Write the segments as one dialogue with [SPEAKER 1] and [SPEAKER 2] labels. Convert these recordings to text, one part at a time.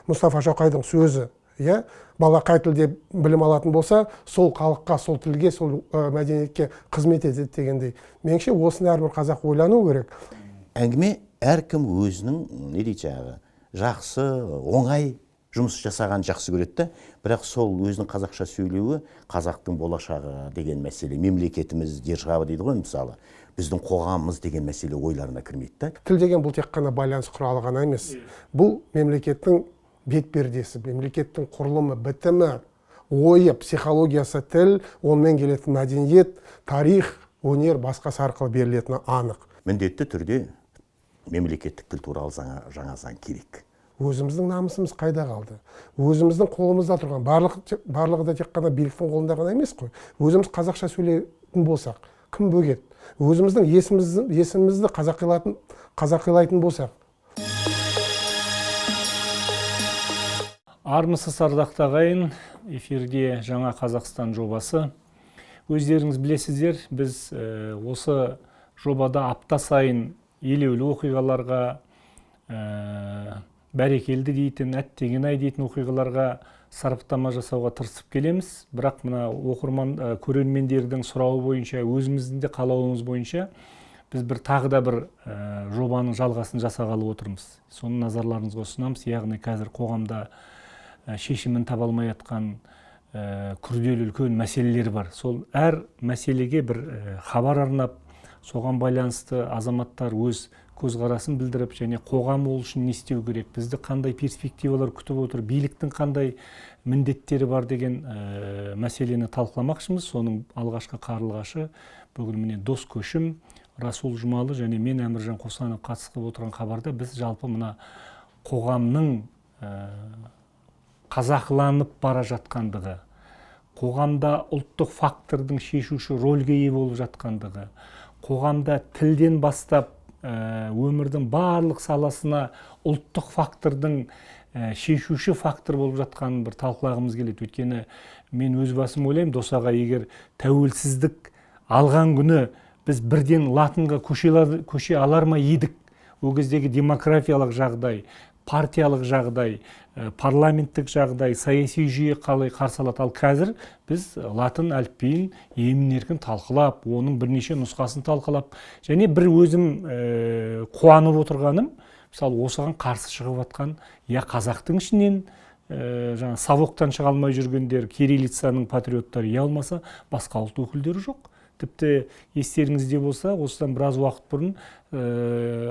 [SPEAKER 1] Мұстафа Шоқайдың сөзі, иә, бала қай тілде білім алатын болса, сол халыққа, сол тілге, сол мәдениетке қызмет етеді дегендей. Меніңше, осыны әрбір қазақ ойлану керек.
[SPEAKER 2] Әңгіме әркім өзінің, не дейді жаңағы, жақсы, оңай жұмыс жасаған жақсы көреді да, бірақ сол өзінің қазақша сөйлеуі қазақтың болашағы деген мәселе, мемлекетіміз, держава дейді ғой мысалы, біздің қоғамымыз деген мәселе ойларына кірмейді да.
[SPEAKER 1] Тіл деген бұл тек қана байланыс құралы ғана емес. Бұл мемлекеттің бет пердесі, мемлекеттің құрылымы, бітімі, ойы, психологиясы тіл, онымен келетін мәдениет, тарих, өнер басқасы арқылы берілетіні анық.
[SPEAKER 2] Міндетті түрде мемлекеттік тіл туралы жаңа заң керек.
[SPEAKER 1] Өзіміздің намысымыз қайда қалды? Өзіміздің қолымызда тұрған, барлығы да тек қана биліктің қолында ғана емес қой. Өзіміз қазақша сөйлейтін болсақ, кім бөгет? Өзіміздің есімізді қазақилайтын болсақ.
[SPEAKER 3] Армысыз ардақты ағайын, эфирде Жаңа Қазақстан жобасы. Өздеріңіз білесіздер, біз осы жобада апта сайын елеулі оқиғаларға, бәрекелді дейтін, әттеген-ай дейтін оқиғаларға сараптама жасауға тырысып келеміз. Бірақ мына оқырман, көрермендердің сұрауы бойынша, өзіміздің де қалауымыз бойынша біз бір тағы да бір жобаның жалғасын жасағалы отырмыз. Соны назарларыңызға ұсынамыз. Яғни қазір қоғамда шешімін таба алмай жатқан күрделі үлкен мәселелер бар. Сол әр мәселеге бір хабар арнап, соған байланысты азаматтар өз көзқарасын білдіріп, және қоғам ол үшін не істеу керек, бізді қандай перспективалар күтіп отыр, биліктің қандай міндеттері бар деген мәселені талқыламақшымыз. Соның алғашқы қарлығашы бүгін міне Дос Көшім, Расул Жұмалы және мен Әміржан Қосанов қатысып отырған хабарда біз жалпы мына қоғамның қазақыланып бара жатқандығы, қоғамда ұлттық фактордың шешуші рөлге ие болып жатқандығы, қоғамда тілден бастап өмірдің барлық саласына ұлттық фактордың шешуші фактор болып жатқанын бір талқылағымыз келеді. Өйткені мен өз басым ойлаймын, Дос аға, егер тәуелсіздік алған күні біз бірден латынға көше алар ма едік? Ол кездегі демографиялық жағдай, партиялық жағдай, парламенттік жағдай, саяси жүйе қалай қарсы алады? Ал қазір біз латын әліпбиін емін-еркін талқылап, оның бірнеше нұсқасын талқылап, және бір өзім қуанып отырғаным, мысалы, осыған қарсы шығып жатқан, я қазақтың ішінен, жаңа совоктан шыға алмай жүргендер, кириллицаның патриоттары, я болмаса басқа ұлт өкілдері жоқ. Тіпті естеріңізде болса, осыдан біраз уақыт бұрын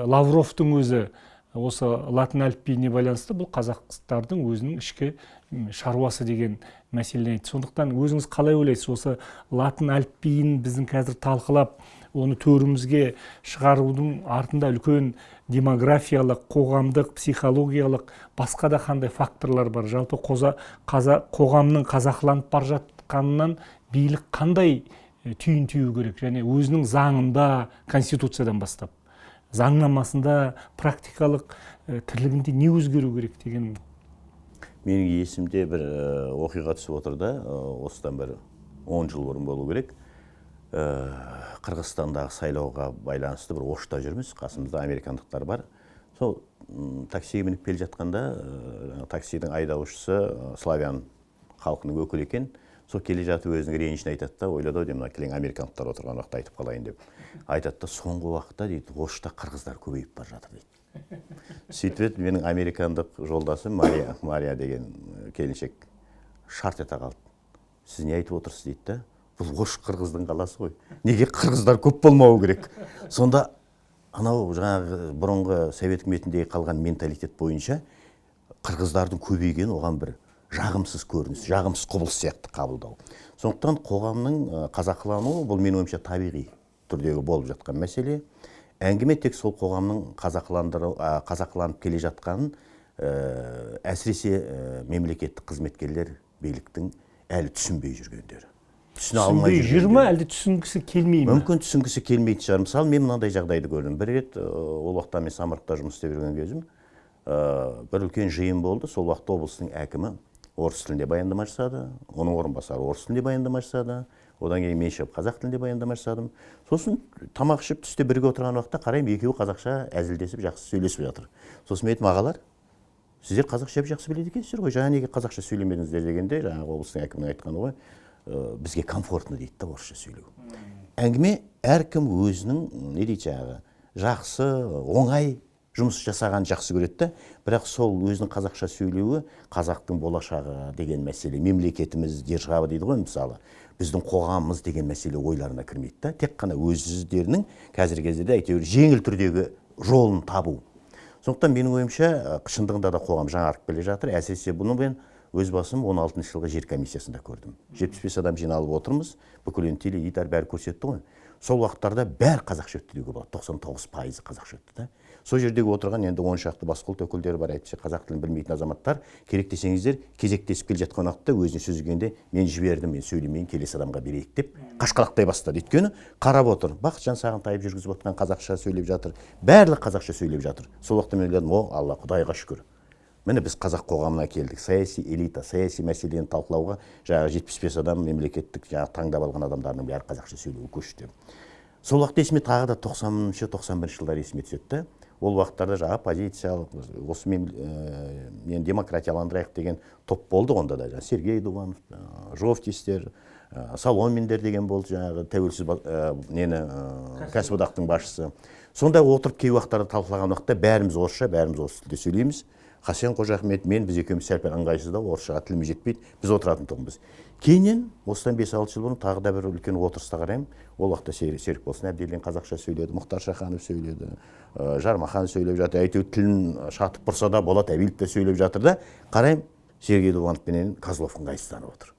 [SPEAKER 3] Лавровтың өзі осы латын әліпбиіне байланысты бұл қазақтардың өзінің ішкі шаруасы деген мәселені айтты. Сондықтан өзіңіз қалай ойлайсыз, осы латын әліпбиін біздің қазір талқылап, оны төрімізге шығарудың артында үлкен демографиялық, қоғамдық, психологиялық, басқа да қандай факторлар бар? Жалпы қоғамның қазақыланып бара жатқанынан билік қандай түйін түю керек? Және өзінің заңында, конституциядан бастап, заңнамасында, практикалық тірлігінде не өзгеру керек деген?
[SPEAKER 2] Менің есімде бір оқиға түсіп отыр да, осыдан бір 10 жыл бұрын болу керек. Қырғызстандағы сайлауға байланысты бір Ошта жүрміз, қасымызда американдықтар бар. Сол таксиге мініп келе жатқанда, таксидің айдаушысы славян халқының өкілі екен. Сол келе жатып өзінің ренішін айтады да, ойлады ау деймін, мына кілең американдықтар отырған уақытта айтып қалайын деп. Айтады да, соңғы уақытта дейді, Ошта қырғыздар көбейіп бара жатыр дейді. Сөйтіп еді, менің американдық жолдасым Мария деген келіншек шарт ете қалды. Сіз не айтып отырсыз дейді да, бұл Ош қырғыздың қаласы ғой. Неге қырғыздар көп болмауы керек? Сонда анау жаңағы бұрынғы совет үкіметіндегі қалған менталитет бойынша қырғыздардың көбейгені оған бір жағымсыз көрініс, жағымсыз құбылыс сияқты қабылдау. Сондықтан қоғамның қазақылануы бұл менің ойымша табиғи түрдегі болып жатқан мәселе. Әңгіме тек сол қоғамның қазақыланып келе жатқанын, әсіресе мемлекеттік қызметкерлер биліктің әлі түсінбей жүргендері. Түсіне алмай
[SPEAKER 3] Түсінбей жүр ме,
[SPEAKER 2] жүргендері.
[SPEAKER 3] әлде түсінгісі келмей ме?
[SPEAKER 2] Мүмкін түсінгісі келмейтін шығар. Мысалы, мен мынандай жағдайды көрдім. Бір рет, ол уақытта мен Самарқанда жұмыс істеп жүрген кезім, бір үлкен жиын болды. Сол уақытта облыстың әкімі орыс тілінде баяндама жасады, оның орынбасары орыс тілінде баяндама жасады, одан кейін мен шығып қазақ тілінде баяндама жасадым. Сосын тамақ ішіп түсте бірге отырған уақытта қараймын, екеуі қазақша әзілдесіп жақсы сөйлесіп жатыр. Сосын мен айттым, ағалар, Сіздер қазақша жақсы біледі екенсіздер ғой, жаңа неге қазақша сөйлемедіңіздер дегенде, жаңағы облыстың әкімінің айтқаны ғой, бізге комфортно дейді да орысша сөйлеу. Әңгіме әркім өзінің не дейді жаңағы жақсы, оңай жұмыс жасаған жақсы көреді да, бірақ сол өзінің қазақша сөйлеуі қазақтың болашағы деген мәселе, мемлекетіміз, держава дейді ғой мысалы, біздің қоғамымыз деген мәселе ойларына кірмейді да, тек қана өздерінің қазіргі кезде әйтеуір жеңіл түрдегі жолын табу. Сондықтан менің ойымша, шындығында да қоғам жаңарып келе жатыр. Әсіресе бұны мен өз басым 16 жылғы жер комиссиясында көрдім. 75 адам жиналып отырмыз, бүкіл енді теледидар бәрі көрсетті ғой. Сол уақыттарда бәрі қазақша өтті деуге болады, 99% қазақша өтті да. Сол жердегі отырған енді 10 шақты басқұлт өкілдері бар, әйтпесе қазақ тілін білмейтін азаматтар, керек десеңіздер, кезектесіп келе жатқан уақытта өзіне сөз келгенде мен жібердім, мен сөйлемейін, келесі адамға берейік деп қашқалақтай бастады. Өйткені қарап отыр, Бақытжан Сағынтаев жүргізіп отқан қазақша сөйлеп жатыр, барлығы қазақша сөйлеп жатыр. Сол уақытта мен ойладым, о, Алла, Құдайға шүкір. Міне біз қазақ қоғамына келдік, саяси элита, саяси мәселені талқылауға жаңағы 75 адам мемлекеттік жаңағы таңдап алған адамдардың бәрі қазақша сөйлеуге көшті. Сол уақытта есіме тағы да 90-шы, 91-ші жылдар есіме түседі да. Ол уақыттарда жаңағы оппозициялық, осы мен демократияландырайық деген топ болды онда да. Жаңағы Сергей Дуванов, Жовтистер, Соломиндер деген болды жаңағы тәуелсіз нені кәсіподақтың басшысы. Сонда отырып кей уақыттарда талқылаған уақытта бәріміз орысша, бәріміз орыс тілде сөйлейміз. Хасен Қожахмет, мен, біз екеуміз сәл-пәл ыңғайсыздау, орысшаға тіліміз жетпейді, біз отыратын тұғынбыз. Кейіннен осыдан 5-6 жыл бұрын тағы да бір үлкен отырыста қараймын. Ол уақытта Серікболсын Әбділдин қазақша сөйледі, Мұхтар Шаханов сөйледі, Жармахан сөйлеп жатыр, әйтеуір тілін шатып бұрса да Болат Әбілов те сөйлеп жатыр да. Қараймын, Сергей Дуванов пенен Козлов ыңғайсызданып отыр.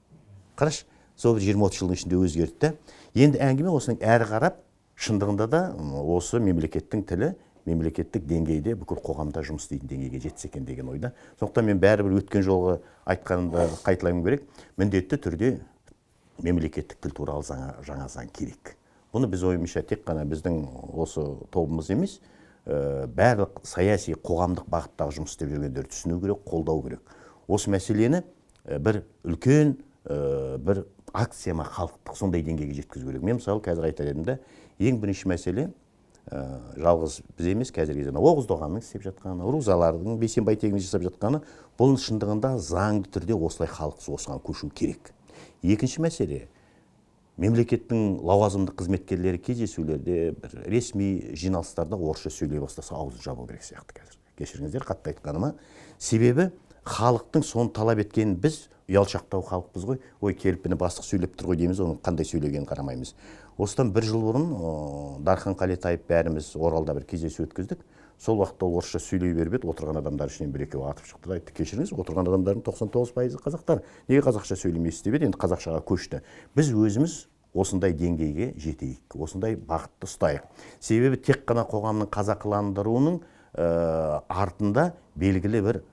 [SPEAKER 2] Қарашы, сол бір 20-30 жылдың ішінде өзгерді да. Енді әңгіме осының әрі қарап, шындығында да осы мемлекеттің тілі мемлекеттік деңгейде бүкіл қоғамда жұмыс істейтін деңгейге жетсе екен деген ойда. Сондықтан мен бәрібір өткен жолғы айтқанымды қайталауым керек. Міндетті түрде мемлекеттік тіл туралы жаңа заң керек. Бұны біз ойымызша тек қана біздің осы тобымыз емес, барлық саяси қоғамдық бағыттағы жұмыс істеп жүргендер түсіну керек, қолдау керек. Осы мәселені бір үлкен бір акция ма халықтық сондай деңгейге жеткізу керек. Мен мысалы қазір айтар едім да, ең бірінші мәселе, жалғыз біз емес, қазіргі кезде Оғыз Доғанның істеп жатқаны, Рузалардың Бейсенбай тегін жасап жатқаны, бұл шындығында заңды түрде осылай халық осыған көшу керек. Екінші мәселе, мемлекеттің лауазымды қызметкерлері кездесулерде, бір ресми жиналыстарда орысша сөйлей бастаса аузын жабу керек сияқты қазір. Кешіріңіздер қатты айтқаныма. Себебі халықтың соны талап еткенін біз ұялшақтау халықпыз ғой. Ой, келіп міне бастық сөйлеп тұр ғой дейміз, оның қандай сөйлегенін қарамаймыз. Осыдан бір жыл бұрын Дархан Қалетаев бәріміз Оралда бір кездесу өткіздік. Сол уақытта ол орысша сөйлей беріп еді, отырған адамдар ішінен бір екеуі атып шықты да айтты, кешіріңіз, отырған адамдардың 99% қазақтар. Неге қазақша сөйлемейсіз деп еді, енді қазақшаға көшті. Біз өзіміз осындай деңгейге жетейік, осындай бағытты ұстайық. Себебі тек қана қоғамның қазақыландыруының артында белгілі бір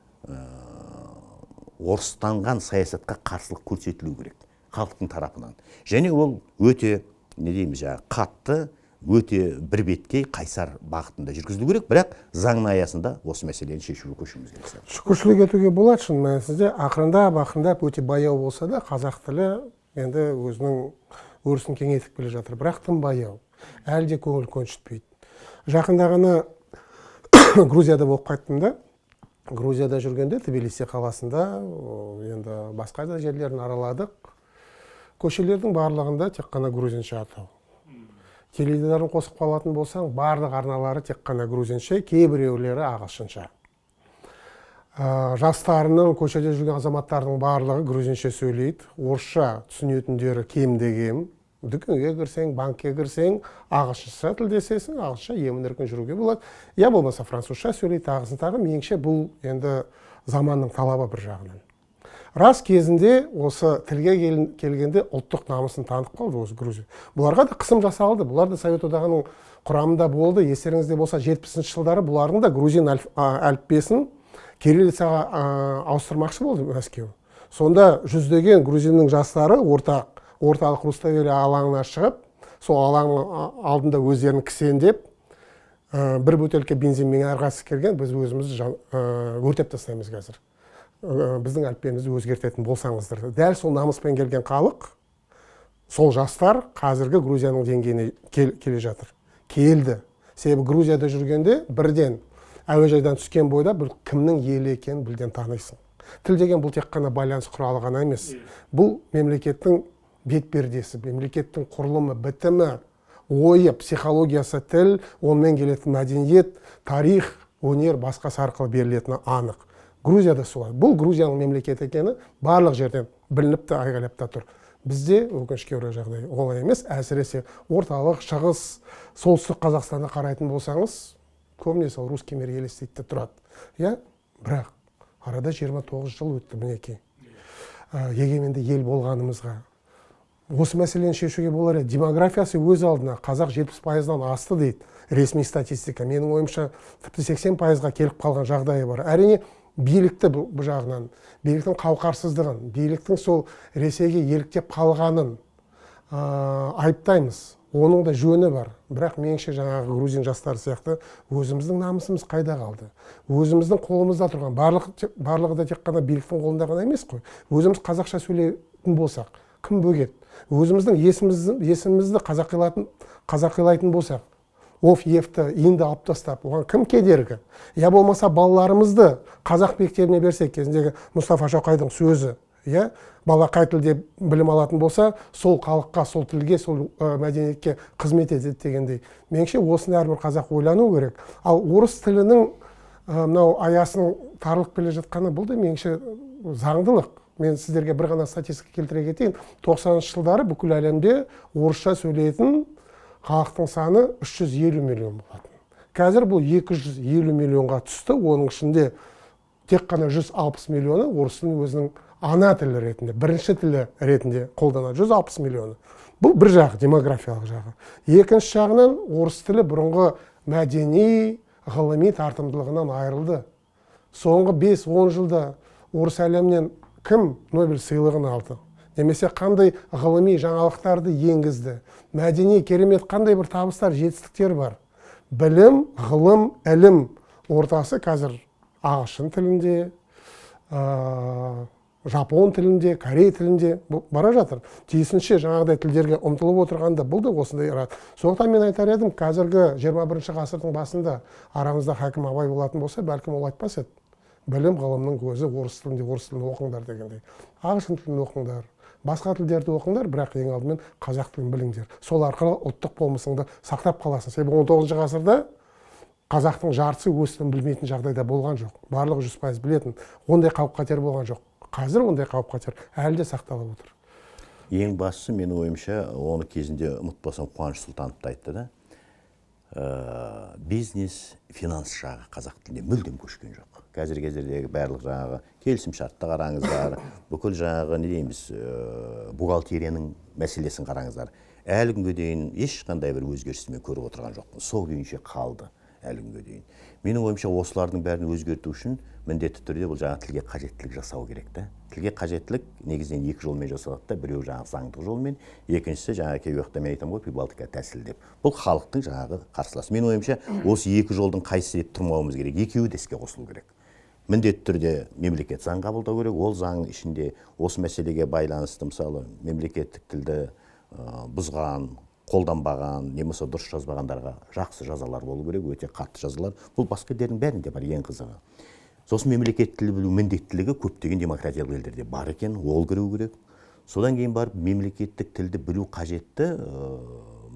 [SPEAKER 2] орыстанған саясатқа қарсылық көрсетілу керек халықтың тарапынан. Және ол өте, не дейміз, жаңағы қатты, өте бірбеткей қайсар бағытында жүргізілу керек, бірақ заңның аясында осы мәселені шешуге көшуіміз керек.
[SPEAKER 1] Шүкіршілік етуге болады шын мәнісінде, ақырындап, ақырындап өте баяу болса да қазақ тілі енді өзінің өрісін кеңейтіп келе жатыр, бірақ тым баяу. Әлі де көңіл көншітпейді. Жақында ғана Грузияда болып қайттым да. Грузияда жүргенде Тбилиси қаласында, енді басқа да жерлерін араладық. Көшелердің барлығында тек қана грузинше атау. Теледидарын қосып қалатын болсаң, барлық арналары тек қана грузинше, кейбіреулері ағылшынша. Жастарының, көшеде жүрген азаматтардың барлығы грузинше сөйлейді. Орысша түсінетіндері кемде кем. Дүкенге кірсең, банкке кірсең, ағылшынша тілдесесің, ағылшынша емін-еркін жүруге болады. Я болмаса французша сөйлейді, тағысын тағы. Меніңше бұл енді заманның талабы бір жағынан. Рас кезінде осы тілге келгенде ұлттық намысын танытып қалды осы Грузия. Бұларға да қысым жасалды. Бұлар да Совет Одағының құрамында болды. Естеріңізде болса, 70-ші жылдары бұлардың да грузин әліппесін кириллицаға ауыстырмақшы болды Мәскеу. Сонда жүздеген грузиннің жастары орталық Руставели алаңына шығып, сол алаңның алдында өздерін кісендеп, бір бөтелке бензинмен әрқайсысы келген, біз өзімізді өртеп тастаймыз қазір. Біздің әліппемізді өзгертетін болсаңыздар. Дәл сол намыспен келген халық, сол жастар қазіргі Грузияның деңгейіне келе жатыр. Келді. Себебі Грузияда жүргенде бірден Әуежайдан түскен бойда бұл кімнің елі екенін бірден танисың. Тіл деген бұл тек қана байланыс құралы ғана емес. Бұл мемлекеттің бет пердесі, мемлекеттің құрылымы, бітімі, ойы, психологиясы, тіл, онымен келетін мәдениет, тарих, өнер басқасы арқылы берілетіні анық. Грузияда солай. Бұл Грузияның мемлекеті екені барлық жерден білініп те, айғайлап та тұр. Бізде өкінішке орай жағдай олай емес. Әсіресе орталық, шығыс, солтүстік Қазақстанды қарайтын болсаңыз, көбінесе ол русский мир елестейді де тұрады. Иә, бірақ арада 29 жыл өтті мінекей. Егеменді ел болғанымызға. Осы мәселені шешуге болар еді. Демографиясы өз алдына, қазақ 70%-дан асты дейді ресми статистика. Менің ойымша, тіпті 80%-ға келіп қалған жағдайы бар. Әрине, билікті бұл жағынан, биліктің қауқарсыздығын, биліктің сол Ресейге еліктеп қалғанын айыптаймыз. Оның да жөні бар. Бірақ меніңше жаңағы грузин жастары сияқты өзіміздің намысымыз қайда қалды? Өзіміздің қолымызда тұрған, барлығы да тек қана биліктің қолында ғана емес қой. Өзіміз қазақша сөйлейтін болсақ, кім бөгет? Өзіміздің есімімізді қазақилайтын болсақ, оф, ефті, инді алып тастап, оған кім кедергі? Я болмаса балаларымызды қазақ мектебіне берсек, кезіндегі Мұстафа Шоқайдың сөзі, иә, бала қай тілде білім алатын болса, сол халыққа, сол тілге, сол мәдениетке қызмет етеді дегендей. Меніңше, осыны әрбір қазақ ойлану керек. Ал орыс тілінің мынау аясының тарылып келе жатқаны, бұл да меніңше заңдылық. Мен сіздерге бір ғана статистика келтіре кетейін. 90 жылдары бүкіл әлемде орысша сөйлейтін халықтың саны 350 миллион болатын. Қазір бұл 250 миллионға түсті. Оның ішінде тек қана 160 миллионы орыс тілін өзінің ана тілі ретінде, бірінші тілі ретінде қолданады. 160 миллионы. Бұл бір жағы, демографиялық жағы. Екінші жағынан орыс тілі бұрынғы мәдени, ғылыми тартымдылығынан айырылды. Соңғы 5-10 жылда орыс әлемінен кім Нобель сыйлығын алды? Немесе қандай ғылыми жаңалықтарды енгізді? Мәдени керемет қандай бір табыстар, жетістіктер бар? Білім, ғылым, ілім ортасы қазір ағылшын тілінде, жапон тілінде, корей тілінде бара жатыр. Тиісінше жаңағыдай тілдерге ұмтылып отырғанда бұл да осындай рат. Сондықтан мен айтар едім, қазіргі 21 ғасырдың басында арамызда Хакім Абай болатын болса, бәлкім ол айтпас еді. Білім ғылымның көзі орыс тілінде, орыс тілін оқыңдар дегендей. Ағылшын тілін оқыңдар, басқа тілдерді оқыңдар, бірақ ең алдымен қазақ тілін біліңдер. Сол арқылы ұлттық болмысыңды сақтап қаласың. Себебі 19 ғасырда қазақтың жартысы өз тілін білмейтін жағдайда болған жоқ. Барлығы 100% білетін. Ондай қауіп-қатер болған жоқ. Қазір ондай қауіп-қатер әлі де сақталып отыр.
[SPEAKER 2] Ең бастысы, менің ойымша, оны кезінде ұмытпасам Қуаныш Сұлтанов та айтты да, бизнес, финанс жағы қазақ тіліне мүлдем көшкен жоқ. Қазіргі кездердегі барлық жаңағы келісімшартты қараңыздар, бүкіл жаңағы не дейміз, бухгалтерияның мәселесін қараңыздар. Әлі күнге дейін ешқандай бір өзгерісті мен көріп отырған жоқпын. Сол күйінше қалды әлі күнге дейін. Менің ойымша, осылардың бәрін өзгерту үшін міндетті түрде бұл жаңа тілге қажеттілік жасау керек та. Тілге қажеттілік негізінен екі жолмен жасалады да, біреуі жаңағы заңдық жолмен, екіншісі жаңағы кей уақытта мен айтамын ғой, Прибалтика тәсілі деп. Бұл халықтың жаңағы қарсыласы. Менің ойымша, осы екі жолдың қайсысы деп тұрмауымыз керек, екеуі де іске қосылу керек. Міндетті түрде мемлекет заң қабылдау керек. Ол заңның ішінде осы мәселеге байланысты, мысалы, мемлекеттік тілді бұзған, қолданбаған, не болмаса дұрыс жазбағандарға жақсы жазалар болу керек, өте қатты жазалар. Бұл басқа елдердің бәрінде бар, ең қызығы. Сосын мемлекет тілі білу міндеттілігі көптеген демократиялық елдерде бар екен, ол кіру керек. Содан кейін барып мемлекеттік тілді білу қажетті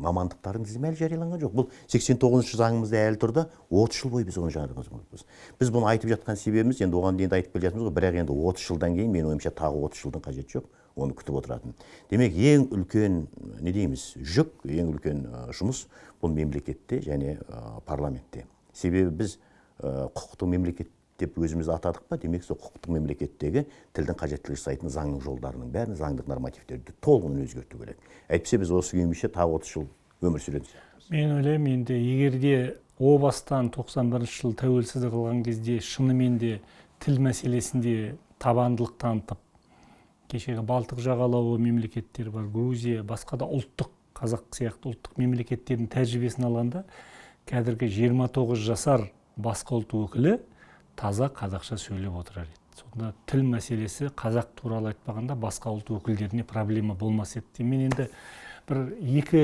[SPEAKER 2] мамандықтардың тізімі әлі жарияланған жоқ. Бұл 89-шы заңымызда әлі тұр да, 30 жыл бойы біз оны жариялаған. Біз бұны айтып жатқан себебіміз, енді оған дейін де айтып келе жатырмыз ғой, бірақ енді 30 жылдан кейін, менің ойымша, тағы 30 жылдың қажеті жоқ, оны күтіп отыратын. Демек, ең үлкен, не дейміз, жүк, ең үлкен жұмыс бұл мемлекетте және парламентте. Себебі біз құқықтық мемлекет деп өзімізді атадық па, демек сол құқықтық мемлекеттегі тілдің қажеттілігі жасайтын заңның жолдарының бәрін, заңдық нормативтерді толығымен өзгерту керек. Әйтпесе біз осы күйімізше тағы 30 жыл өмір сүретін сияқтымыз.
[SPEAKER 3] Мен ойлаймын, енді егер де о бастан 91 жыл тәуелсіздік алған кезде шынымен де тіл мәселесінде табандылық танытып, кешегі Балтық жағалауы мемлекеттері бар, Грузия, басқа да ұлттық, қазақ сияқты ұлттық мемлекеттердің тәжірибесін алғанда, қазіргі 29 жасар басқа ұлт өкілі таза қазақша сөйлеп отырар еді. Сонда тіл мәселесі қазақ туралы айтпағанда басқа ұлт өкілдеріне проблема болмас еді. Мен енді бір екі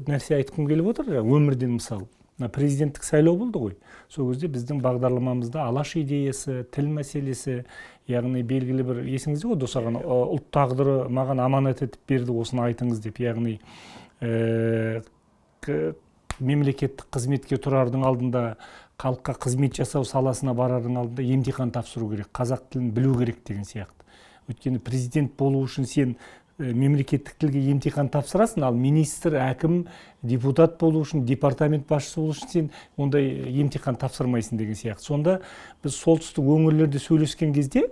[SPEAKER 3] нәрсе айтқым келіп отыр, өмірден мысал. Мына президенттік сайлау болды ғой. Сол кезде біздің бағдарламамызда Алаш идеясы, тіл мәселесі, яғни белгілі бір, есіңізде ғой, Досаған, ұлт тағдыры маған аманат етіп берді, осыны айтыңыз деп, яғни мемлекеттік қызметке тұрардың алдында, халыққа қызмет жасау саласына барардың алдында емтихан тапсыру керек, қазақ тілін білу керек деген сияқты. Өйткені президент болу үшін сен мемлекеттік тілге емтихан тапсырасың, ал министр, әкім, депутат болу үшін, департамент басшысы болу үшін сен ондай емтихан тапсырмайсың деген сияқты. Сонда біз солтүстік өңірлерде сөйлескен кезде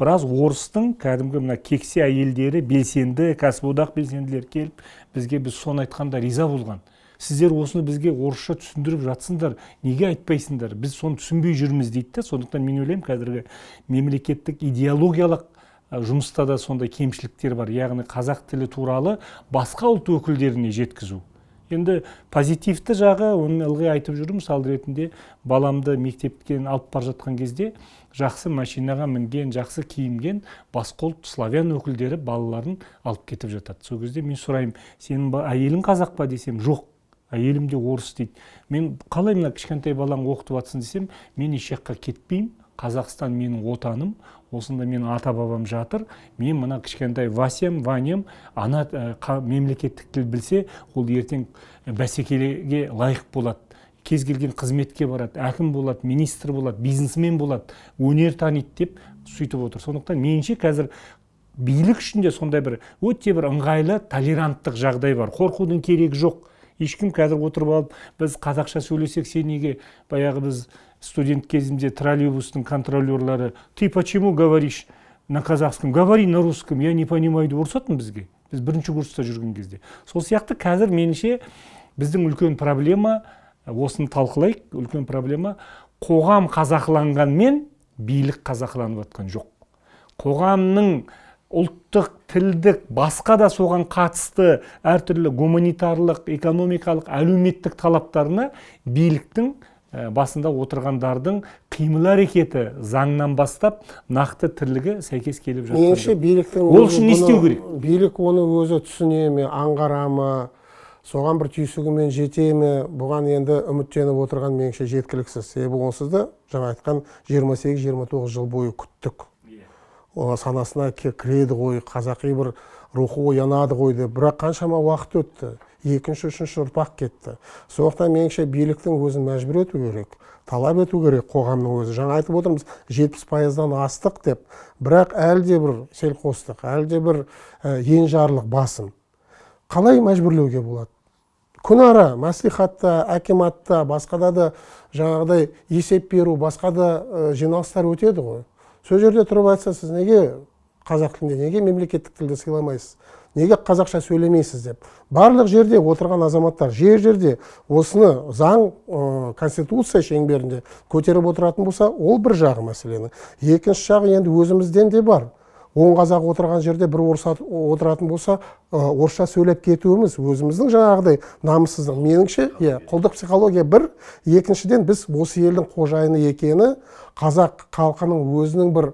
[SPEAKER 3] біраз орыстың кәдімгі мына кексе әйелдері, белсенді кәсіподақ белсенділері келіп бізге, біз соны айтқанда риза болған. Сіздер осыны бізге орысша түсіндіріп жатсыңдар, неге айтпайсыңдар, біз соны түсінбей жүрміз дейді да. Сондықтан мен ойлаймын, қазіргі мемлекеттік идеологиялық жұмыста да сондай кемшіліктер бар, яғни қазақ тілі туралы басқа ұлт өкілдеріне жеткізу. Енді позитивті жағы, оны мен ылғи айтып жүрмін, мысал ретінде баламды мектептен алып бара жатқан кезде жақсы машинаға мінген, жақсы киінген басқа ұлт славян өкілдері балаларын алып кетіп жатады. Сол кезде мен сұраймын, сенің әйелің қазақ па десем, жоқ, әйелім де орыс дейді. Мен қалай мына кішкентай балаңды оқытып жатсың десем, мен еш жаққа кетпеймін, Қазақстан менің отаным, осында менің ата-бабам жатыр, мен мына кішкентай Васям, Ваням ана мемлекеттік тіл білсе, ол ертең бәсекеге лайық болады, кез келген қызметке барады, әкім болады, министр болады, бизнесмен болады, өнер таниды деп сөйтіп отыр. Сондықтан меніңше қазір билік үшін де сондай бір өте бір ыңғайлы толеранттық жағдай бар, қорқудың керегі жоқ. Ешкім қазір отырып алып, біз қазақша сөйлесек, сен неге, баяғы біз студент кезімде троллейбустың контролерлары, ты почему говоришь на казахском, говори на русском, я не понимаю деп ұрысатын бізге, біз бірінші курста жүрген кезде. Сол сияқты қазір меніңше біздің үлкен проблема, осыны талқылайық, үлкен проблема қоғам қазақыланғанмен билік қазақыланып жатқан жоқ. Қоғамның ұлттық, тілдік, басқа да соған қатысты әртүрлі гуманитарлық, экономикалық, әлеуметтік талаптарына биліктің басында отырғандардың қимыл әрекеті заңнан бастап нақты тірлігі сәйкес келіп жатқан
[SPEAKER 1] Меніңше
[SPEAKER 3] жоқ.
[SPEAKER 1] биліктің
[SPEAKER 3] Ол
[SPEAKER 1] өзі
[SPEAKER 3] үшін не істеу керек?
[SPEAKER 1] Билік оны өзі түсіне ме, аңғара ма, соған бір түйсігімен жете ме, бұған енді үміттеніп отырған меніңше жеткіліксіз. Себебі онсыз да жаңа айтқан 28-29 жыл бойы күттік. О, санасына кіреді ғой, қазақи бір рухы оянады ғой деп. Бірақ қаншама уақыт өтті, екінші, үшінші ұрпақ кетті. Сондықтан меніңше биліктің өзін мәжбүр ету керек, талап ету керек қоғамның өзі. Жаңа айтып отырмыз, 70%-дан астық деп, бірақ әлі де бір селқостық, әлі де бір енжарлық басым. Қалай мәжбүрлеуге болады? Күнара мәслихатта, әкиматта, басқада да жаңағыдай есеп беру, басқа да жиналыстар өтеді ғой. Сол жерде тұрып айтса, сіз неге қазақ тілінде, неге мемлекеттік тілді сыйламайсыз, неге қазақша сөйлемейсіз деп. Барлық жерде отырған азаматтар жер-жерде осыны заң, конституция шеңберінде көтеріп отыратын болса, ол бір жағы мәселенің. Екінші жағы енді өзімізден де бар. 10 қазақ отырған жерде бір орыс отыратын болса, орысша сөйлеп кетуіміз өзіміздің жаңағыдай намыссыздық. Меніңше, иә, құлдық психология бір, екіншіден біз осы елдің қожайыны екені, қазақ халқының өзінің бір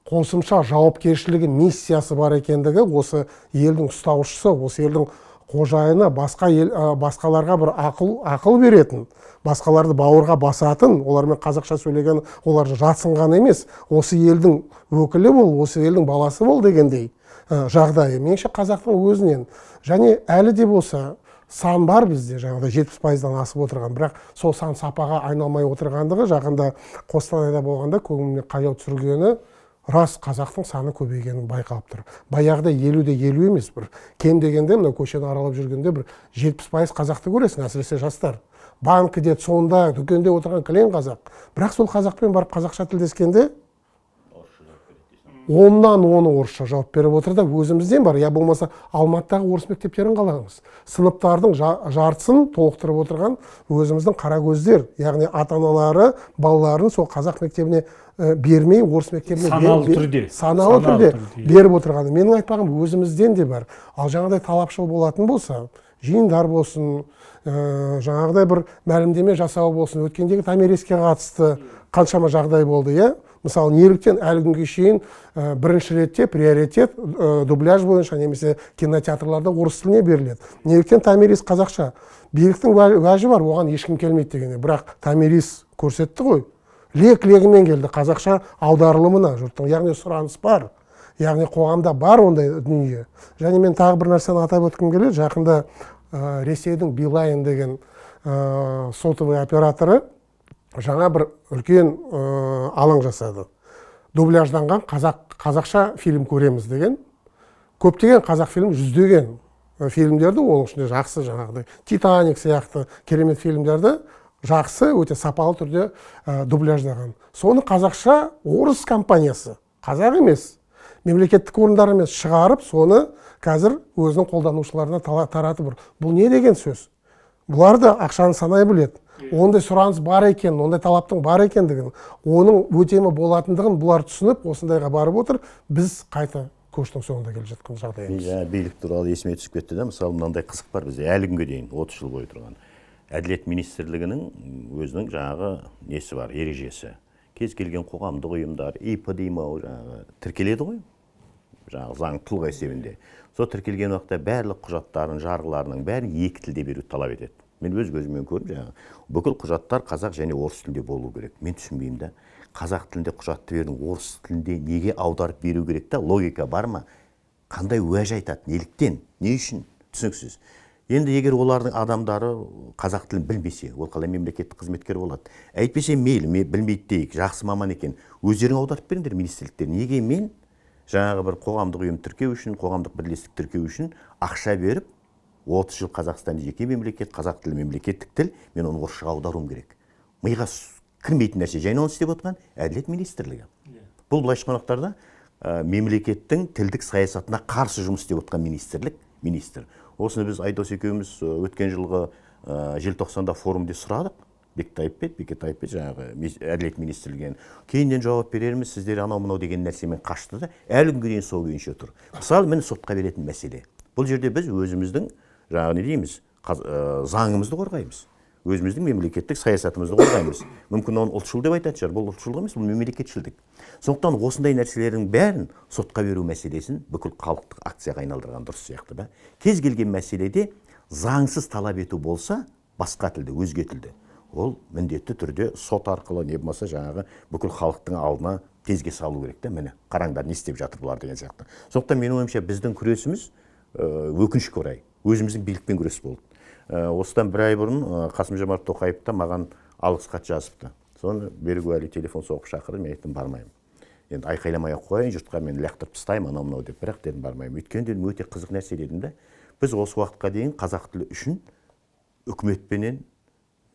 [SPEAKER 1] қосымша жауапкершілігі, миссиясы бар екендігі, осы елдің ұстаушысы, осы елдің қожайыны, басқа ел, басқаларға бір ақыл беретін, басқаларды бауырға басатын, олармен қазақша сөйлеген, олар жатсынған емес, осы елдің өкілі бол, осы елдің баласы бол дегендей жағдайы. Меніңше қазақтың өзінен және әлі де болса сан бар бізде, жаңағыдай 70%-дан асып отырған, бірақ сол сан сапаға айналмай отырғандығы жақында Қостанайда болғанда көңіліме қаяу түсіргені рас, қазақтың саны көбейгені байқалып тұр. Баяғыда елу де елу емес, бір кем дегенде мына көшені аралап жүргенде бір 70% қазақты көресің, әсіресе жастар. Банкіде, ЦОНда, дүкенде отырған кілең қазақ. Бірақ сол қазақпен барып қазақша тілдескенде оннан оны орысша жауап беріп отыр да, өзімізден бар. Я болмаса Алматыдағы орыс мектептерін қалаңыз. Сыныптардың жартысын толықтырып отырған өзіміздің қаракөздер, яғни ата-аналары балаларын сол қазақ мектебіне бермей, орыс мектебіне
[SPEAKER 3] Саналы түрде.
[SPEAKER 1] саналы
[SPEAKER 3] Саналы
[SPEAKER 1] түрде
[SPEAKER 3] түрде, иә.
[SPEAKER 1] беріп отырғаны. Менің айтпағым өзімізден де бар. Ал жаңағыдай талапшыл болатын болса, жиындар болсын, жаңағыдай бір мәлімдеме жасау болсын, өткендегі Томириске қатысты қаншама жағдай болды, иә? Мысалы, неліктен әлі күнге шейін бірінші ретте приоритет дубляж бойынша немесе кинотеатрларда орыс тіліне беріледі? Неліктен Томирис қазақша? Биліктің уәжі бар, оған ешкім келмейді дегенде. Бірақ Томирис көрсетті ғой, лек-легімен келді қазақша аударылымына жұрттың. Яғни сұраныс бар, яғни қоғамда бар ондай дүние. Және мен тағы бір нәрсені атап өткім келеді. Жақында Ресейдің Билайн деген сотовый операторы жаңа бір үлкен алаң жасады. Дубляжданған қазақша фильм көреміз деген. Көптеген қазақ фильм, жүздеген фильмдерді, оның ішінде жақсы жаңағыдай «Титаник» сияқты керемет фильмдерді жақсы, өте сапалы түрде дубляждаған. Соны қазақша орыс компаниясы, қазақ емес, мемлекеттік орындар емес, шығарып, соны қазір өзінің қолданушыларына таратып тұр. Бұл не деген сөз? Бұлар да ақшаны санай біледі. Ондай сұраныс бар екен, ондай талаптың бар екендігін, оның өтемі болатындығын бұлар түсініп, осындайға барып отыр. Біз қайта көштің соңында келе жатқан жағдайымыз.
[SPEAKER 2] Жаңа билік туралы есіме түсіп кетті да. Мысалы, мынандай қызық бар бізде әлі күнге дейін 30 жыл бойы тұрған. Әділет министрлігінің өзінің жаңағы несі бар, ережесі. Кез келген қоғамдық ұйымдар, ИП дей ма, жаңағы тіркеледі ғой, жаңағы заң тұлға есебінде. Сол тіркелген уақытта барлық құжаттарын, жарғыларының бәрін екі тілде беруді талап етеді. Мен өз көзіммен көрдім, жаңағы бүкіл құжаттар қазақ және орыс тілінде болу керек. Мен түсінбеймін да, қазақ тілінде құжатты бердің, орыс тілінде неге аударып беру керек та? Логика бар ма? Қандай уәж айтады, неліктен, не үшін? Түсініксіз. Енді егер олардың адамдары қазақ тілін білмесе, ол қалай мемлекеттік қызметкер болады? Әйтпесе мейлі, білмейді дейік, жақсы маман екен, өздерің аударып беріңдер министрліктер. Неге мен жаңағы бір қоғамдық ұйым тіркеу үшін, қоғамдық бірлестік тіркеу үшін ақша беріп, 30 жыл Қазақстан жеке мемлекет, қазақ тілі мемлекеттік тіл, мен оны орысшаға аударуым керек? Миға кірмейтін нәрсе. Және оны істеп отырған Әділет министрлігі. Бұл былайша айтқанда мемлекеттің тілдік саясатына қарсы жұмыс істеп отырған министрлік, министр. Осыны біз Айдос екеуміз өткен жылғы желтоқсанда форумде сұрадық. Бекетаев жаңағы Әділет министрлігінен. Кейіннен жауап берерміз, сіздер анау мынау деген нәрсемен қашты да, әлі күнге дейін сол күйінше тұр. Мысалы, міне сотқа беретін мәселе. Бұл жерде біз өзіміздің жаңағы не дейміз, заңымызды қорғаймыз. Өзіміздің мемлекеттік саясатымызды қорғаймыз. Мүмкін оны ұлтшыл деп айтатын шығар, бұл ұлтшылдық емес, бұл мемлекетшілдік. Сондықтан осындай нәрселердің бәрін сотқа беру мәселесін бүкіл халықтық акцияға айналдырған дұрыс сияқты да. Кез келген мәселеде заңсыз талап ету болса, басқа тілде, өзге тілде, ол міндетті түрде сот арқылы, не болмаса жаңағы бүкіл халықтың алдына тезге салу керек та, міне қараңдар не істеп жатыр бұлар деген сияқты. Сондықтан менің ойымша біздің күресіміз өкінішке орай өзіміздің билікпен күрес болды. Осыдан бір ай бұрын Қасым-Жомарт Тоқаев та маған алғыс хат жазыпты. Соны Берік Уәли телефон соғып шақырды, мен айттым бармаймын. Енді айқайламай ақ қояйын, жұртқа мен лақтырып тастаймын, анау мынау деп, бірақ дедім бармаймын. Өйткені дедім өте қызық нәрсе дедім да. Біз осы уақытқа дейін қазақ тілі үшін үкіметпенен,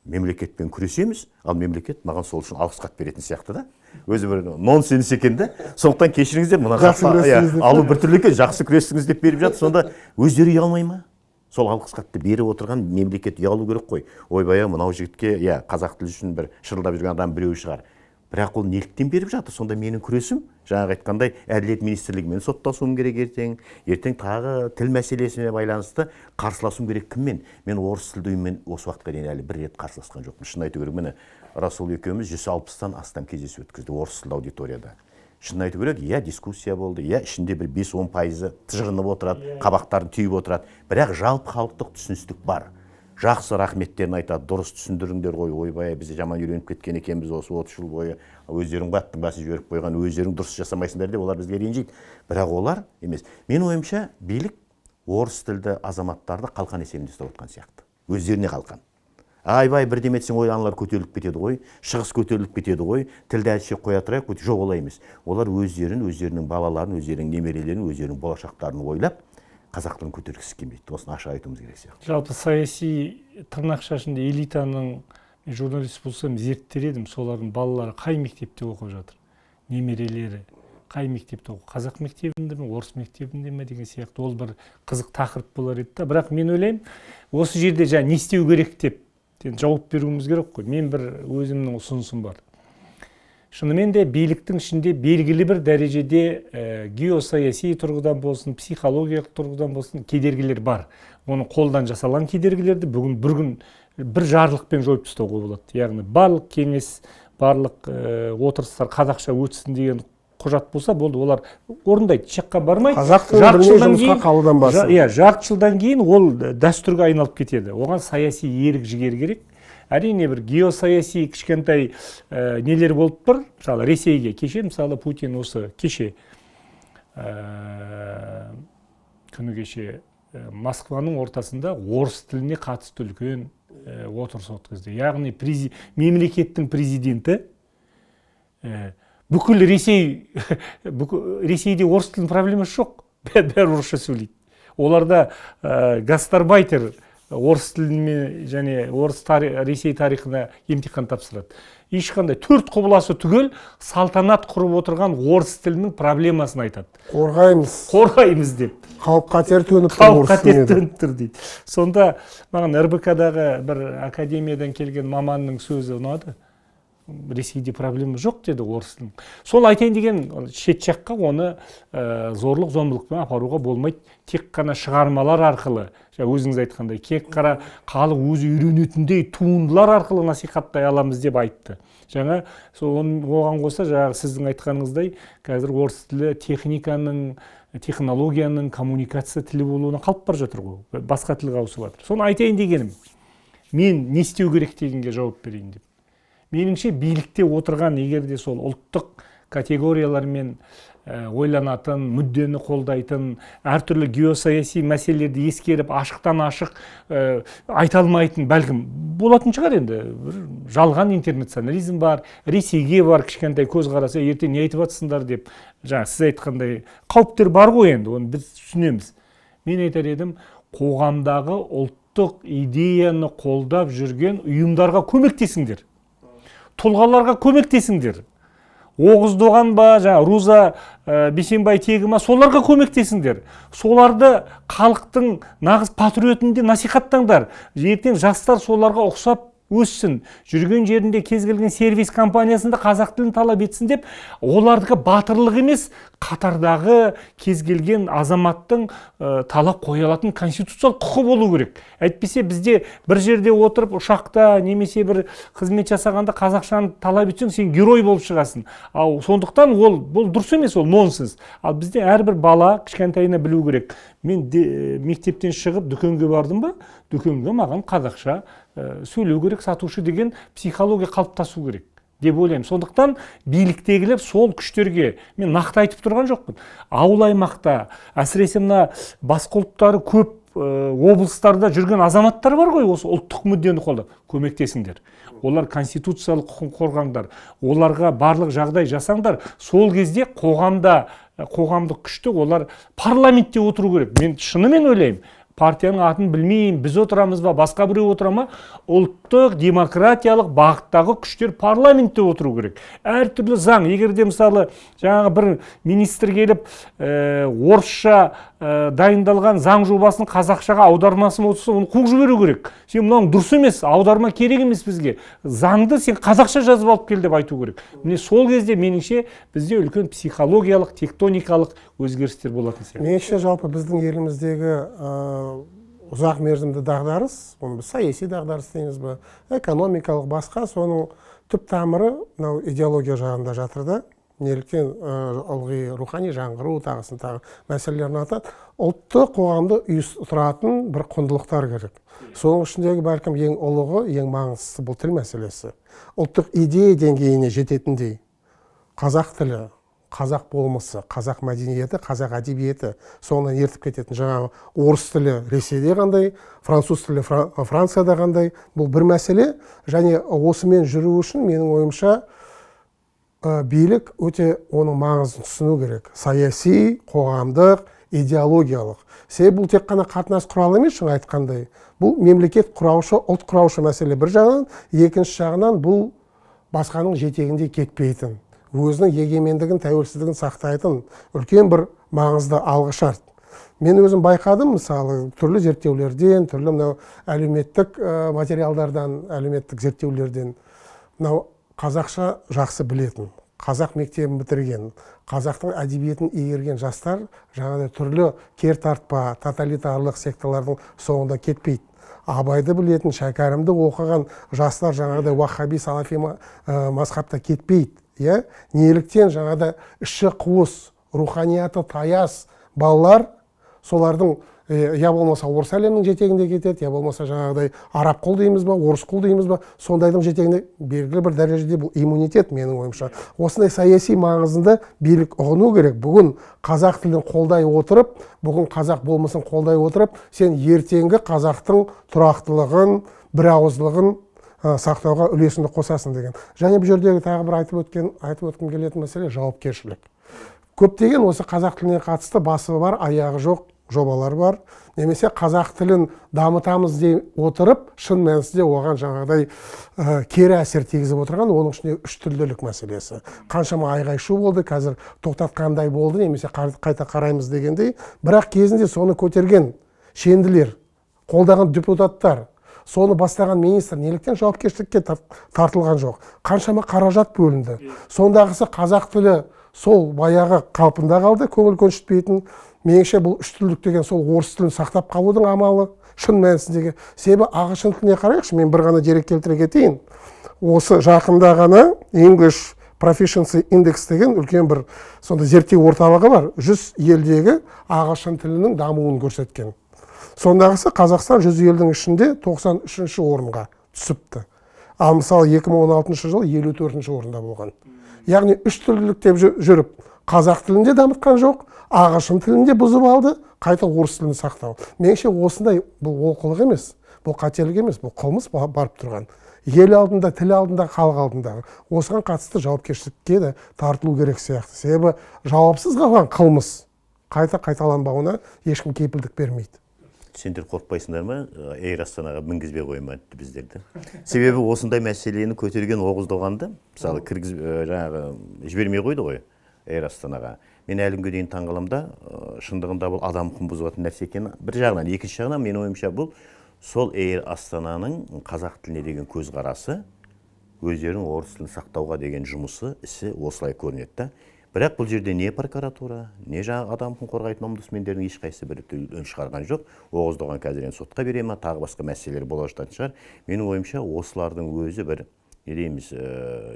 [SPEAKER 2] мемлекетпен күресеміз, ал мемлекет маған сол үшін алғыс хат беретін сияқты да. Өзі бір нонсенс екен да. Сондықтан кешіріңіздер, мына хатты алу біртүрлі екен, жақсы күрестіңіз деп беріп жатыр. Сонда өздері ұялмай ма? Сол алғыс хатты беріп отырған мемлекет ұялу керек қой. Ойбай, мынау жігітке, иә, қазақ тілі үшін бір шырылдап жүрген адам біреу шығар. Бірақ ол неліктен беріп жатыр? Сонда менің күресім, жаңағы айтқандай, Әділет министрлігімен соттасуым керек ертең, ертең тағы тіл мәселесіне байланысты қарсыласуым керек кіммен? Мен орыс тілді ұйыммен осы уақытқа дейін әлі бір рет қарсыласқан жоқпын. Шын айту керек, міне Расул екеуміз 160-тан астам кездесу өткіздік орыс тілді аудиторияда. Шын айту керек, иә, дискуссия болды, иә, ішінде бір 5-10% тыжырынып отырады, қабақтарын түйіп отырады. Бірақ жалпы халықтық түсіністік бар. Жақсы рахметтерін айтады, дұрыс түсіндіріңдер ғой, ойбай, біз жаман үйреніп кеткен екенбіз осы 30 жыл бойы, өздерің баттың басын жіберіп қойған, өздерің дұрыс жасамайсыңдар деп олар бізге ренжиді. Бірақ олар емес. Менің ойымша, билік орыс тілді азаматтарды қалқан есебінде ұстап отқан сияқты. Өздеріне қалқан. Айбай, бірдеме етсең, ой, аналар көтеріліп кетеді ғой, шығыс көтеріліп кетеді ғой, тілді әзірше қоя тұрайық, жоқ, олай емес. Олар өздерін, өздерінің балаларын, өздерінің немерелерін, өздерінің болашақтарын ойлап, қазақ тілін көтергісі келмейді. Осыны ашық айтуымыз керек сияқты.
[SPEAKER 3] Жалпы саяси тырнақша ішінде элитаның, мен журналист болсам зерттер едім, солардың балалары қай мектепте оқып жатыр, немерелері қай мектепте оқып, қазақ мектебінде ме, орыс мектебінде ме деген сияқты. Ол бір қызық тақырып болар еді да. Бірақ мен ойлаймын, осы жерде жаңа не істеу керек деп жауап беруіміз керек қой. Мен бір өзімнің ұсынысым бар. Шынымен де биліктің ішінде белгілі бір дәрежеде геосаяси тұрғыдан болсын, психологиялық тұрғыдан болсын кедергілер бар. Оны қолдан жасалған кедергілерді бүгін бір күн бір жарлықпен жойып тастауға болады. Яғни барлық кеңес, Барлық отырыстар қазақша өтсін деген құжат болса болды, олар орындайды, шаққа бармайды.
[SPEAKER 1] Қазақ тілін білмей жұмысқа қабылданбасын.
[SPEAKER 3] Иә, жарты жылдан кейін ол дәстүрге айналып кетеді. Оған саяси ерік жігер керек. Әрине, бір геосаяси кішкентай нелер болып тұр. Мысалы, Ресейге кеше, мысалы, Путин осы кеше күні кеше Москваның ортасында орыс тіліне қатысты үлкен отырыс өткізді. Яғни мемлекеттің президенті бүкіл Ресей, Ресейде орыс тілінің проблемасы жоқ, бәрі орысша сөйлейді. Оларда гастарбайтер орыс тілімен және орыс Ресей тарихына емтихан тапсырады. Ешқандай төрт құбыласы түгел салтанат құрып отырған орыс тілінің проблемасын айтады.
[SPEAKER 1] Қорғаймыз.
[SPEAKER 3] Қорғаймыз деп.
[SPEAKER 1] Қауіп-қатер төніп тұр.
[SPEAKER 3] Қауіп-қатер төніп тұр дейді. Сонда маған РБК-дағы бір академиядан келген маманның сөзі ұнады. Ресейде проблема жоқ деді орыс тілінің. Сол айтайын деген, шет жаққа оны зорлық зомбылықпен апаруға болмайды. Тек қана шығармалар арқылы, жаңа өзіңіз айтқандай, тек қана халық өзі үйренетіндей туындылар арқылы насихаттай аламыз деп айтты. Жаңа сол оған қоса жаңағы сіздің айтқаныңыздай, қазір орыс тілі техниканың, технологияның, коммуникация тілі болуына қалып бара жатыр ғой. Басқа тілге ауысып жатыр. Соны айтайын дегенім, мен не істеу керек дегенге жауап берейін деп. Меніңше, билікте отырған, егер де сол ұлттық категориялармен ойланатын, мүддені қолдайтын, әртүрлі геосаяси мәселелерді ескеріп, ашықтан ашық айта алмайтын, бәлкім болатын шығар енді, бір жалған интернационализм бар, Ресейге бар кішкентай көзқарасы, ертең не айтып жатсыңдар деп, жаңа сіз айтқандай қауіптер бар ғой енді, оны біз түсінеміз. Мен айтар едім, қоғамдағы ұлттық идеяны қолдап жүрген ұйымдарға көмектесіңдер. Тұлғаларға көмектесіңдер. Оғыз Доған ба, жаңа Руза Бейсенбай тегі ма, соларға көмектесіңдер. Соларды халықтың нағыз патриотінде насихаттаңдар. Ертең жастар соларға ұқсап өссін. Жүрген жерінде кез келген сервис компаниясында қазақ тілін талап етсін деп, олардікі батырлық емес, қатардағы кез келген азаматтың талап қоя алатын конституциялық құқы болу керек. Әйтпесе бізде бір жерде отырып ұшақта немесе бір қызмет жасағанда қазақшаны талап етсең, сен герой болып шығасың. Ал сондықтан ол бұл дұрыс емес, ол нонсенс. Ал бізде әрбір бала кішкентайына білу керек. Мен мектептен шығып дүкенге бардым ба, дүкенге маған қазақша сөйлеу керек сатушы деген психология қалыптасу керек деп ойлаймын. Сондықтан биліктегілер сол күштерге, мен нақты айтып тұрған жоқпын, ауыл аймақта, әсіресе мына басқа ұлттары көп облыстарда жүрген азаматтар бар ғой, осы ұлттық мүддені қолдап, көмектесіңдер. Олар конституциялық құқын қорғаңдар, оларға барлық жағдай жасаңдар. Сол кезде қоғамда қоғамдық күшті олар парламентте отыру керек. Мен шынымен ойлаймын, партияның атын білмеймін, біз отырамыз ба, басқа біреу отыра ма, ұлттық демократиялық бағыттағы күштер парламентте отыру керек. Әртүрлі заң, егер де мысалы жаңағы бір министр келіп орысша дайындалған заң жобасын қазақшаға аудармасын отырса, оны қуып жіберу керек. Сен мынауың дұрыс емес, аударма керек емес бізге. Заңды сен қазақша жазып алып кел деп айту керек. Міне сол кезде меніңше бізде үлкен психологиялық, тектоникалық өзгерістер болатын сияқты.
[SPEAKER 1] Меніңше, жалпы біздің еліміздегі ұзақ мерзімді дағдарыс, оны біз саяси дағдарыс дейміз бе, экономикалық басқа, соның түп тамыры мынау идеология жағында жатыр да. Неліктен ылғи рухани жаңғыру тағысын тағы мәселелерін атады. Ұлтты, қоғамды ұйыстыратын бір құндылықтар керек. Соның ішіндегі бәлкім ең ұлығы, ең маңыздысы бұл тіл мәселесі. Ұлттық идея деңгейіне жететіндей қазақ тілі, қазақ болмысы, қазақ мәдениеті, қазақ әдебиеті соңынан ертіп кететін жаңағы орыс тілі Ресейде қандай, француз тілі Францияда қандай, бұл бір мәселе. Және осымен жүру үшін менің ойымша билік өте оның маңызын түсіну керек. Саяси, қоғамдық, идеологиялық. Себебі бұл тек қана қатынас құралы емес, жаңа айтқандай. Бұл мемлекет құраушы, ұлт құраушы мәселе бір жағынан, екінші жағынан бұл басқаның жетегінде кетпейтін, өзінің егемендігін, тәуелсіздігін сақтайтын үлкен бір маңызды алғышарт. Мен өзім байқадым, мысалы, түрлі зерттеулерден, түрлі мынау әлеуметтік материалдардан, әлеуметтік зерттеулерден мынау қазақша жақсы білетін, қазақ мектебін бітірген, қазақтың әдебиетін игерген жастар жаңағыдай түрлі кертартпа, тоталитарлық секталардың соңында кетпейді. Абайды білетін, Шәкәрімді оқыған жастар жаңағыдай уаххаби, салафи мазхабта кетпейді. Иә? Неліктен жаңағыдай іші қуыс, руханияты таяз балалар солардың я болмаса орыс әлемінің жетегінде кетеді, я болмаса жаңағыдай араб құл дейміз ба, орыс құл дейміз ба, сондайдың жетегінде белгілі бір дәрежеде бұл иммунитет менің ойымша. Осындай саяси маңызында билік ұғыну керек. Бүгін қазақ тілін қолдай отырып, бүгін қазақ болмысын қолдай отырып, сен ертеңгі қазақтың тұрақтылығын, бірауыздылығын сақтауға үлесіңді қосасың деген. Және бұл жердегі тағы бір айтып өткім келетін мәселе жауапкершілік. Көптеген осы қазақ тіліне қатысты басы бар, аяғы жоқ жобалар бар. Немесе қазақ тілін дамытамыз дей отырып, шын мәнісінде оған жаңағыдай кері әсер тигізіп отырған, оның ішінде үш тілділік мәселесі. Қаншама айғай-шу болды, қазір тоқтатқандай болды, немесе қайта қараймыз дегендей. Бірақ кезінде соны көтерген шенділер, қолдаған депутаттар, соны бастаған министр неліктен жауапкершілікке тартылған жоқ? Қаншама қаражат бөлінді. Сондағысы қазақ тілі сол баяғы қалпында қалды, көңіл көншітпейтін. Меніңше бұл үш тілдік деген сол орыс тілін сақтап қалудың амалы, шын мәнісіндегі. Себебі ағылшын тіліне қарайықшы, мен бір ғана дерек келтіре кетейін. Осы жақында ғана English Proficiency Index деген үлкен бір сондай зерттеу орталығы бар. 100 елдегі ағылшын тілінің дамуын көрсеткен. Сондағысы Қазақстан 100 елдің ішінде 93-ші орынға түсіпті. Ал мысалы 2016 жылы 54-ші орында болған. Яғни үш тілділік деп жүріп, қазақ тілінде дамытқан жоқ, ағылшын тілінде бұзып алды, қайта орыс тілін сақтау. Меніңше осындай бұл олқылық емес, бұл қателік емес, бұл қылмыс барып тұрған. Ел алдында, тіл алдында, халық алдындағы. Осыған қатысты жауапкершілікке де тартылу керек сияқты. Себебі жауапсыз қалған қылмыс қайта қайталанбауына ешкім кепілдік бермейді.
[SPEAKER 2] Сендер қорықпайсыңдар ма, Эйр Астанаға мінгізбей қойма біздерді? Себебі осындай мәселені көтерген Оғыз Доғанды, мысалы, жаңағы жібермей қойды ғой Эйр Астанаға. Мен әлі күнге дейін таңғаламын да, шындығында бұл адам құқығын бұзатын нәрсе екені бір жағынан, екінші жағынан менің ойымша бұл сол Эйр Астананың қазақ тіліне деген көзқарасы, өздерінің орыс тілін сақтауға деген жұмысы, ісі осылай көрінеді да. Бірақ бұл жерде не прокуратура, не жаңағы адам құқығын қорғайтын омбудсмендердің ешқайсысы бір үн шығарған жоқ. Оғыз Доған қазір енді сотқа бере ма, тағы басқа мәселелер бола жататын шығар. Менің ойымша осылардың өзі бір, не дейміз,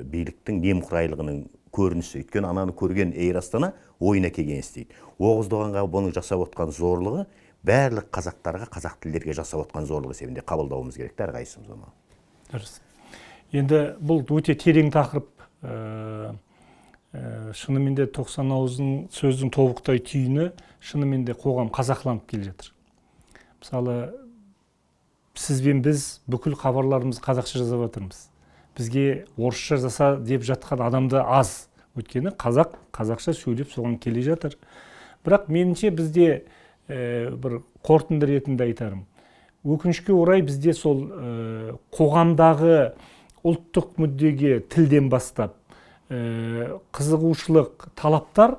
[SPEAKER 2] биліктің немқұрайлығының көрінісі. Өйткені ананы көрген Эйр Астана ойына келген істейді. Оғыз Доғанға бұның жасап отқан зорлығы барлық қазақтарға, қазақ тілдерге жасап отқан зорлығы есебінде қабылдауымыз керек те әрқайсымыз оны.
[SPEAKER 3] Дұрыс. Енді бұл өте терең тақырып. Шынымен де 90 ауыздың сөздің тобықтай түйіні, шынымен де қоғам қазақланып келе жатыр. Мысалы, сіз бен біз бүкіл хабарларымызды қазақша жасап жатырмыз. Бізге орысша жаса деп жатқан адамды аз. Өйткені қазақ қазақша сөйлеп соған келе жатыр. Бірақ меніңше бізде бір қорытынды ретінде айтарым. Өкінішке орай бізде сол қоғамдағы ұлттық мүддеге тілден бастап қызығушылық талаптар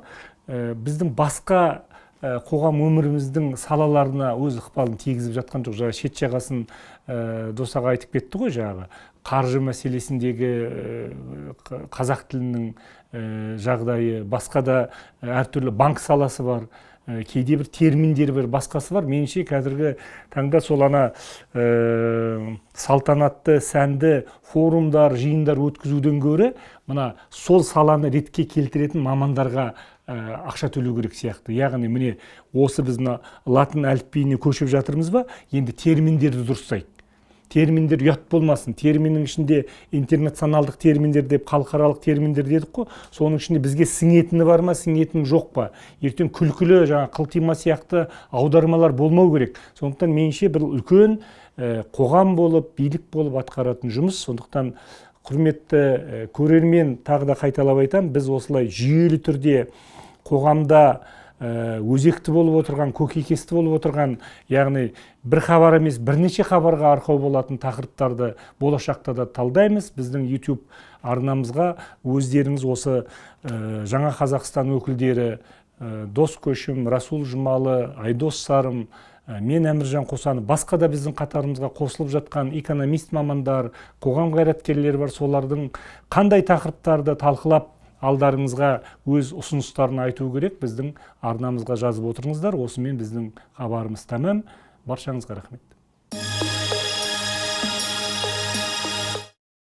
[SPEAKER 3] біздің басқа қоғам өміріміздің салаларына өз ықпалын тигізіп жатқан жоқ. Жаңа шет жағасын дос аға айтып кетті ғой, жаңағы қаржы мәселесіндегі қазақ тілінің жағдайы, басқа да әртүрлі банк саласы бар, кейде бір терминдер бар, басқасы бар. Меніңше қазіргі таңда сол ана салтанатты, сәнді форумдар, жиындар өткізуден гөрі мына сол саланы ретке келтіретін мамандарға ақша төлеу керек сияқты. Яғни міне осы біз мына латын әліпбиіне көшіп жатырмыз ба, енді терминдерді дұрыстайық. Терминдер ұят болмасын. Терминнің ішінде интернационалдық терминдер деп, халықаралық терминдер дедік қой. Соның ішінде бізге сіңетіні бар ма, сіңетіні жоқ па? Ертең күлкілі жаңа қылтима сияқты аудармалар болмау керек. Сондықтан меніңше бір үлкен қоғам болып, билік болып атқаратын жұмыс. Сондықтан құрметті көрермен, тағы да қайталап айтамын, біз осылай жүйелі түрде қоғамда өзекті болып отырған, көкейкесті болып отырған, яғни бір хабар емес, бірнеше хабарға арқау болатын тақырыптарды болашақта да талдаймыз. Біздің YouTube арнамызға өздеріңіз осы Жаңа Қазақстан өкілдері, Дос Көшім, Расул Жұмалы, Айдос Сарым, мен Әміржан Қосанов, басқа да біздің қатарымызға қосылып жатқан экономист мамандар, қоғам қайраткерлері бар, солардың қандай тақырыптарды талқылап алдарыңызға өз ұсыныстарын айту керек, біздің арнамызға жазып отырыңыздар. Осымен біздің хабарымыз тәмам. Баршаңызға рахмет.